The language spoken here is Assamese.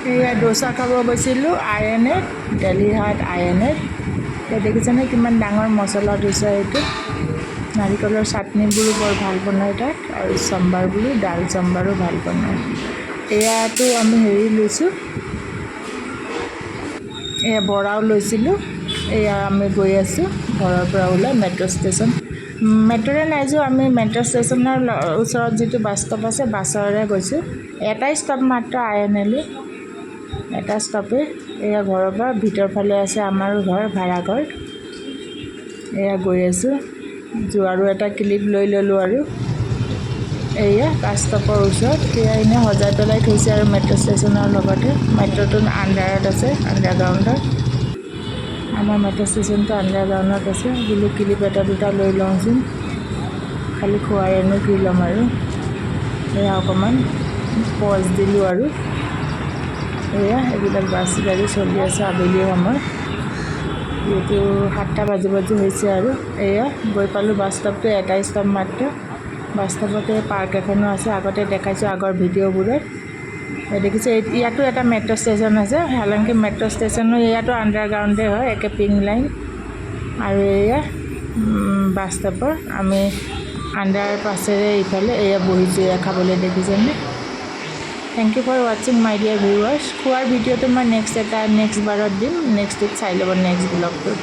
এয়া দোচা খাব গৈছিলোঁ আই এন এত, দেলহি হাট আই এন এত। এতিয়া দেখিছেনে কিমান ডাঙৰ মছলা দোচা এইটো। নাৰিকলৰ চাটনিবোৰো বৰ ভাল বনায় তাত আৰু চম্বাৰবোৰো, দাল চম্বাৰো ভাল বনায়। এয়াতো আমি হেৰি লৈছোঁ, এয়া বৰাও লৈছিলোঁ। এয়া আমি গৈ আছোঁ ঘৰৰ পৰা ওলাই মেট্ৰ' ষ্টেচন। মেট্ৰ'ৰে নাই যোৱা আমি, মেট্ৰ' ষ্টেচনৰ ওচৰত যিটো বাছ ষ্টপ আছে, বাছৰে গৈছোঁ। এটাই ষ্টপ মাত্ৰ, আই এন এলৈ এটা ষ্টপেই। এয়া ঘৰৰ পৰা ভিতৰ ফালে আছে আমাৰ ঘৰ, ভাড়াঘৰ। এয়া গৈ আছোঁ, যোৱাৰো এটা ক্লিপ লৈ ল'লোঁ। আৰু এয়া বাছ ষ্টপৰ ওচৰত এয়া এনেই সজাই পেলাই থৈছে। আৰু মেট্ৰ' ষ্টেচনৰ লগতে মেট্ৰ'টো আণ্ডাৰত আছে, আণ্ডাৰগ্ৰাউণ্ডত। আমাৰ মেট্ৰ' ষ্টেচনটো আণ্ডাৰগ্ৰাউণ্ডত আছে। বোলো ক্লিপ এটা দুটা লৈ লওঁচোন, খালি খোৱাৰেনো কি ল'ম আৰু। এয়া অকণমান পজ দিলোঁ। আৰু এয়া এইবিলাক বাছ গাড়ী চলি আছে আবেলি সময়, যিহেতু 7টা বাজি বাজি হৈছে। আৰু এয়া গৈ পালোঁ বাছ ষ্টপটো, এটাই ষ্টপ মাত্ৰ। বাছ ষ্টপতে পাৰ্ক এখনো আছে, আগতে দেখাইছোঁ আগৰ ভিডিঅ'বোৰত। এই দেখিছে, ইয়াতো এটা মেট্ৰ' ষ্টেচন আছে। হালাংকি মেট্ৰ' ষ্টেচনো ইয়াতো আণ্ডাৰগ্ৰাউণ্ডে হয়, একে পিংক লাইন। আৰু এয়া বাছ ষ্টপৰ আমি আণ্ডাৰ পাছেৰে ইফালে এয়া বহিছোঁ এয়া খাবলৈ, দেখিছেনে? Thank you for watching, my dear viewers. খোৱাৰ ভিডিঅ'টো মই নেক্সট এটা নেক্সট বাৰত দিম। নেক্সটটোত চাই ল'ব, নেক্সট ব্লগটোত।